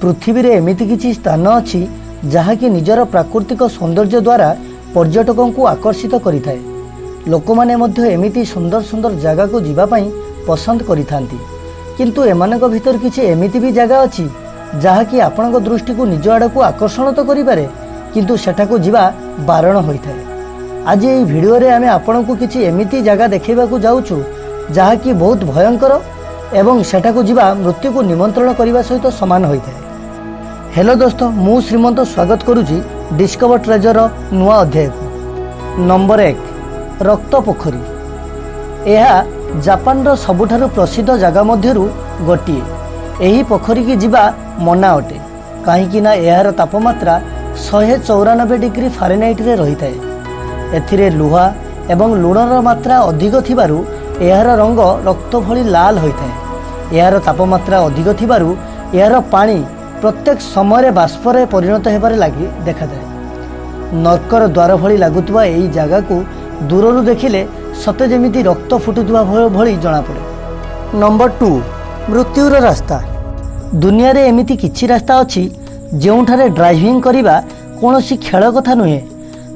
ପୃଥିବୀରେ ଏମିତି କିଛି ସ୍ଥାନ ଅଛି, ଯାହାକି ନିଜର ପ୍ରାକୃତିକ ସୌନ୍ଦର୍ଯ୍ୟ ଦ୍ୱାରା ପର୍ଯ୍ୟଟକଙ୍କୁ ଆକର୍ଷିତ କରିଥାଏ। ଲୋକମାନେ ମଧ୍ୟ ଏମିତି ସୁନ୍ଦର ସୁନ୍ଦର ଜାଗାକୁ ଯିବା ପାଇଁ ପସନ୍ଦ କରିଥାନ୍ତି। କିନ୍ତୁ ଏମାନଙ୍କ ଭିତରେ କିଛି ଏମିତି ବି ଜାଗା ଅଛି, ଯାହାକି ଆପଣଙ୍କ ଦୃଷ୍ଟିକୁ ନିଜ ଆଡ଼କୁ ଆକର୍ଷଣ ତ କରିପାରେ, କିନ୍ତୁ ସେଠାକୁ ଯିବା ବାରଣ ହୋଇଥାଏ। ଆଜି ଏହି ଭିଡ଼ିଓରେ ଆମେ ଆପଣଙ୍କୁ କିଛି ଏମିତି ଜାଗା ଦେଖାଇବାକୁ ଯାଉଛୁ, ଯାହାକି ବହୁତ ଭୟଙ୍କର ଏବଂ ସେଠାକୁ ଯିବା ମୃତ୍ୟୁକୁ ନିମନ୍ତ୍ରଣ କରିବା ସହିତ ସମାନ ହୋଇଥାଏ। ହ୍ୟାଲୋ ଦୋସ୍ତ, ମୁଁ ଶ୍ରୀମନ୍ତ ସ୍ୱାଗତ କରୁଛି ଡିସ୍କଭର ଟ୍ରେଜରର ନୂଆ ଅଧ୍ୟାୟକୁ। ନମ୍ବର 1, ରକ୍ତ ପୋଖରୀ। ଏହା ଜାପାନର ସବୁଠାରୁ ପ୍ରସିଦ୍ଧ ଜାଗା ମଧ୍ୟରୁ ଗୋଟିଏ। ଏହି ପୋଖରୀକି ଯିବା ମନା ଅଟେ, କାହିଁକି ନା ଏହାର ତାପମାତ୍ରା 194 ଡିଗ୍ରୀ ଫାରେନହାଇଟରେ ରହିଥାଏ। ଏଥିରେ ଲୁହା ଏବଂ ଲୁଣର ମାତ୍ରା ଅଧିକ ଥିବାରୁ ଏହାର ରଙ୍ଗ ରକ୍ତ ଭଳି ଲାଲ ହୋଇଥାଏ। ଏହାର ତାପମାତ୍ରା ଅଧିକ ଥିବାରୁ ଏହାର ପାଣି ପ୍ରତ୍ୟେକ ସମୟରେ ବାଷ୍ପରେ ପରିଣତ ହେବାରେ ଲାଗି ଦେଖାଯାଏ। ନର୍କର ଦ୍ୱାର ଭଳି ଲାଗୁଥିବା ଏହି ଜାଗାକୁ ଦୂରରୁ ଦେଖିଲେ ସତେ ଯେମିତି ରକ୍ତ ଫୁଟୁଥିବା ଭଳି ଜଣାପଡ଼େ। ନମ୍ବର 2, ମୃତ୍ୟୁର ରାସ୍ତା। ଦୁନିଆରେ ଏମିତି କିଛି ରାସ୍ତା ଅଛି, ଯେଉଁଠାରେ ଡ୍ରାଇଭିଂ କରିବା କୌଣସି ଖେଳ କଥା ନୁହେଁ,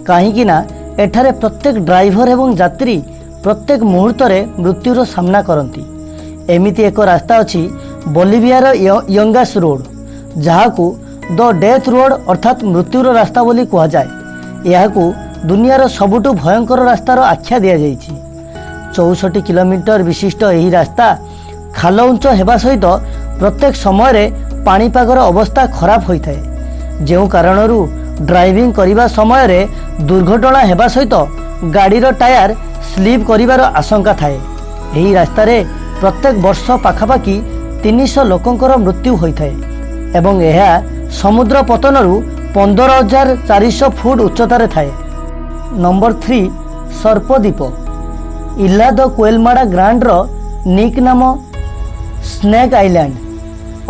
କାହିଁକି ନା ଏଠାରେ ପ୍ରତ୍ୟେକ ଡ୍ରାଇଭର ଏବଂ ଯାତ୍ରୀ ପ୍ରତ୍ୟେକ ମୁହୂର୍ତ୍ତରେ ମୃତ୍ୟୁର ସାମ୍ନା କରନ୍ତି। ଏମିତି ଏକ ରାସ୍ତା ଅଛି, ବଲିଭିଆର ୟଙ୍ଗାସ୍ ରୋଡ଼, ଯାହାକୁ ଦ ଡେଥ୍ ରୋଡ଼ ଅର୍ଥାତ୍ ମୃତ୍ୟୁର ରାସ୍ତା ବୋଲି କୁହାଯାଏ। ଏହାକୁ ଦୁନିଆର ସବୁଠୁ ଭୟଙ୍କର ରାସ୍ତାର ଆଖ୍ୟା ଦିଆଯାଇଛି। 64 କିଲୋମିଟର ବିଶିଷ୍ଟ ଏହି ରାସ୍ତା ଖାଲ ଉଞ୍ଚ ହେବା ସହିତ ପ୍ରତ୍ୟେକ ସମୟରେ ପାଣିପାଗର ଅବସ୍ଥା ଖରାପ ହୋଇଥାଏ, ଯେଉଁ କାରଣରୁ ଡ୍ରାଇଭିଂ କରିବା ସମୟରେ ଦୁର୍ଘଟଣା ହେବା ସହିତ ଗାଡ଼ିର ଟାୟାର ସ୍ଲିପ୍ କରିବାର ଆଶଙ୍କା ଥାଏ। ଏହି ରାସ୍ତାରେ ପ୍ରତ୍ୟେକ ବର୍ଷ ପାଖାପାଖି 300 ଲୋକଙ୍କର ମୃତ୍ୟୁ ହୋଇଥାଏ ଏବଂ ଏହା ସମୁଦ୍ର ପତନରୁ 15,400 ଫୁଟ ଉଚ୍ଚତାରେ ଥାଏ। ନମ୍ବର 3, ସର୍ପଦ୍ୱୀପ। ଇଲା ଦ କୁଏଲମାଡା ଗ୍ରାଣ୍ଡର ନିକ୍ ନାମ ସ୍ନେକ୍ ଆଇଲ୍ୟାଣ୍ଡ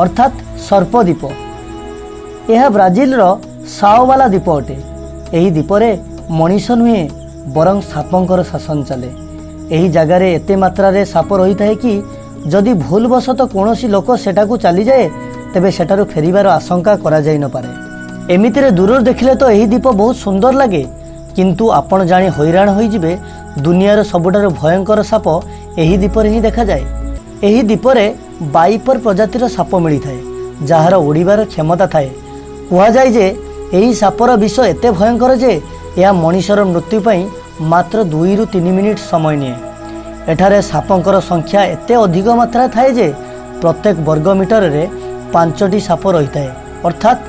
ଅର୍ଥାତ୍ ସର୍ପଦ୍ୱୀପ। ଏହା ବ୍ରାଜିଲର ସାଓବାଲା ଦ୍ୱୀପ ଅଟେ। ଏହି ଦ୍ୱୀପରେ ମଣିଷ ନୁହେଁ, ବରଂ ସାପଙ୍କର ଶାସନ ଚାଲେ। ଏହି ଜାଗାରେ ଏତେ ମାତ୍ରାରେ ସାପ ରହିଥାଏ କି ଯଦି ଭୁଲବଶତଃ କୌଣସି ଲୋକ ସେଠାକୁ ଚାଲିଯାଏ, ତେବେ ସେଠାରୁ ଫେରିବାର ଆଶଙ୍କା କରାଯାଇ ନପାରେ। ଏମିତିରେ ଦୂରରୁ ଦେଖିଲେ ତ ଏହି ଦ୍ୱୀପ ବହୁତ ସୁନ୍ଦର ଲାଗେ, କିନ୍ତୁ ଆପଣ ଜାଣି ହଇରାଣ ହୋଇଯିବେ, ଦୁନିଆର ସବୁଠାରୁ ଭୟଙ୍କର ସାପ ଏହି ଦ୍ୱୀପରେ ହିଁ ଦେଖାଯାଏ। ଏହି ଦ୍ୱୀପରେ ବାଇପର ପ୍ରଜାତିର ସାପ ମିଳିଥାଏ, ଯାହାର ଉଡ଼ିବାର କ୍ଷମତା ଥାଏ। କୁହାଯାଏ ଯେ ଏହି ସାପର ବିଷ ଏତେ ଭୟଙ୍କର ଯେ ଏହା ମଣିଷର ମୃତ୍ୟୁ ପାଇଁ ମାତ୍ର 2ରୁ 3 ମିନିଟ୍ ସମୟ ନିଏ। ଏଠାରେ ସାପଙ୍କର ସଂଖ୍ୟା ଏତେ ଅଧିକ ମାତ୍ରାରେ ଥାଏ ଯେ ପ୍ରତ୍ୟେକ ବର୍ଗ ମିଟରରେ ପାଞ୍ଚଟି ସାପ ରହିଥାଏ। ଅର୍ଥାତ୍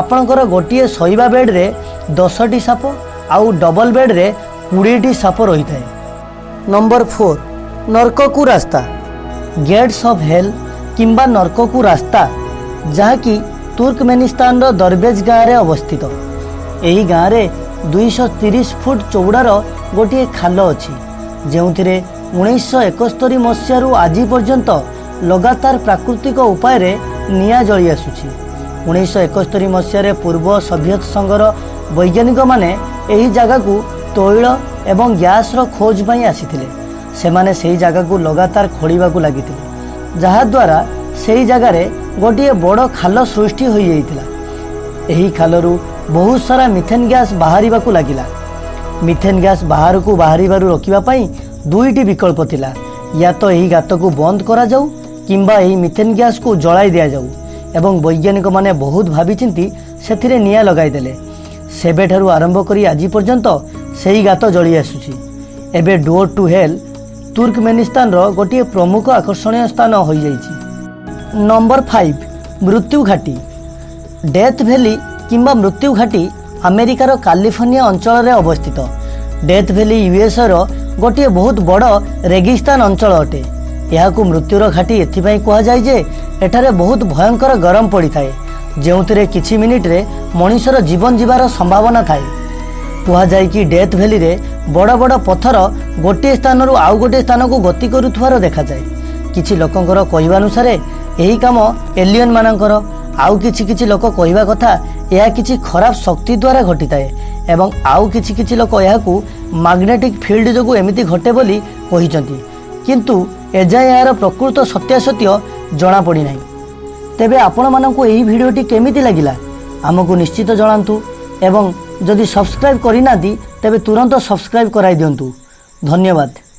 ଆପଣଙ୍କର ଗୋଟିଏ ଶୋଇବା ବେଡ଼୍ରେ 10ଟି ସାପ ଆଉ ଡବଲ ବେଡ଼୍ରେ 20ଟି ସାପ ରହିଥାଏ। ନମ୍ବର 4, ନର୍କକୁ ରାସ୍ତା। ଗେଟ୍ସ ଅଫ୍ ହେଲ୍ କିମ୍ବା ନର୍କକୁ ରାସ୍ତା, ଯାହାକି ତୁର୍କମେନିସ୍ତାନର ଦରବେଜ ଗାଁରେ ଅବସ୍ଥିତ। ଏହି ଗାଁରେ 230 ଫୁଟ ଚଉଡ଼ାର ଗୋଟିଏ ଖାଲ ଅଛି, ଯେଉଁଥିରେ 1971 ମସିହାରୁ ଆଜି ପର୍ଯ୍ୟନ୍ତ ଲଗାତାର ପ୍ରାକୃତିକ ଉପାୟରେ ନିଆଁ ଜଳି ଆସୁଛି। 1971 ମସିହାରେ ପୂର୍ବ ସୋଭିଏତ ସଂଘର ବୈଜ୍ଞାନିକମାନେ ଏହି ଜାଗାକୁ ତୈଳ ଏବଂ ଗ୍ୟାସର ଖୋଜ ପାଇଁ ଆସିଥିଲେ। ସେମାନେ ସେହି ଜାଗାକୁ ଲଗାତାର ଖୋଳିବାକୁ ଲାଗିଥିଲେ, ଯାହାଦ୍ୱାରା ସେହି ଜାଗାରେ ଗୋଟିଏ ବଡ଼ ଖାଲ ସୃଷ୍ଟି ହୋଇଯାଇଥିଲା। ଏହି ଖାଲରୁ ବହୁତ ସାରା ମିଥେନ୍ ଗ୍ୟାସ୍ ବାହାରିବାକୁ ଲାଗିଲା। ମିଥେନ୍ ଗ୍ୟାସ୍ ବାହାରକୁ ବାହାରିବାରୁ ରୋକିବା ପାଇଁ ଦୁଇଟି ବିକଳ୍ପ ଥିଲା: ୟା ତ ଏହି ଗାତକୁ ବନ୍ଦ କରାଯାଉ କିମ୍ବା ଏହି ମିଥେନ୍ ଗ୍ୟାସ୍କୁ ଜଳାଇ ଦିଆଯାଉ। ଏବଂ ବୈଜ୍ଞାନିକମାନେ ବହୁତ ଭାବିଚିନ୍ତି ସେଥିରେ ନିଆଁ ଲଗାଇଦେଲେ। ସେବେଠାରୁ ଆରମ୍ଭ କରି ଆଜି ପର୍ଯ୍ୟନ୍ତ ସେହି ଗାତ ଜଳି ଆସୁଛି। ଏବେ ଡୋର୍ ଟୁ ହେଲ୍ ତୁର୍କମେନିସ୍ତାନର ଗୋଟିଏ ପ୍ରମୁଖ ଆକର୍ଷଣୀୟ ସ୍ଥାନ ହୋଇଯାଇଛି। ନମ୍ବର 5, ମୃତ୍ୟୁ ଘାଟି। ଡେଥ୍ ଭ୍ୟାଲି କିମ୍ବା ମୃତ୍ୟୁ ଘାଟି ଆମେରିକାର କାଲିଫର୍ଣ୍ଣିଆ ଅଞ୍ଚଳରେ ଅବସ୍ଥିତ। ଡେଥ୍ ଭ୍ୟାଲି ୟୁଏସ୍ର ଗୋଟିଏ ବହୁତ ବଡ଼ ରେଗିସ୍ତାନ ଅଞ୍ଚଳ ଅଟେ। ଏହାକୁ ମୃତ୍ୟୁର ଘାଟି ଏଥିପାଇଁ କୁହାଯାଏ ଯେ ଏଠାରେ ବହୁତ ଭୟଙ୍କର ଗରମ ପଡ଼ିଥାଏ, ଯେଉଁଥିରେ କିଛି ମିନିଟରେ ମଣିଷର ଜୀବନ ଯିବାର ସମ୍ଭାବନା ଥାଏ। କୁହାଯାଏ କି ଡେଥ୍ ଭ୍ୟାଲିରେ ବଡ଼ ବଡ଼ ପଥର ଗୋଟିଏ ସ୍ଥାନରୁ ଆଉ ଗୋଟିଏ ସ୍ଥାନକୁ ଗତି କରୁଥିବାର ଦେଖାଯାଏ। କିଛି ଲୋକଙ୍କର କହିବାନୁସାରେ ଏହି କାମ ଏଲିୟନ ମାନଙ୍କର, ଆଉ କିଛି କିଛି ଲୋକ କହିବା କଥା ଏହା କିଛି ଖରାପ ଶକ୍ତି ଦ୍ୱାରା ଘଟିଥାଏ ଏବଂ ଆଉ କିଛି କିଛି ଲୋକ ଏହାକୁ ମାଗ୍ନେଟିକ୍ ଫିଲ୍ଡ ଯୋଗୁଁ ଏମିତି ଘଟେ ବୋଲି କହିଛନ୍ତି। କିନ୍ତୁ ଏଯାଏଁ ଏହାର ପ୍ରକୃତ ସତ୍ୟାସତ୍ୟ ଜଣାପଡ଼ିନାହିଁ। ତେବେ ଆପଣମାନଙ୍କୁ ଏହି ଭିଡ଼ିଓଟି କେମିତି ଲାଗିଲା, ଆମକୁ ନିଶ୍ଚିତ ଜଣାନ୍ତୁ ଏବଂ ଯଦି ସବସ୍କ୍ରାଇବ୍ କରିନାହାନ୍ତି, ତେବେ ତୁରନ୍ତ ସବସ୍କ୍ରାଇବ୍ କରାଇ ଦିଅନ୍ତୁ। ଧନ୍ୟବାଦ।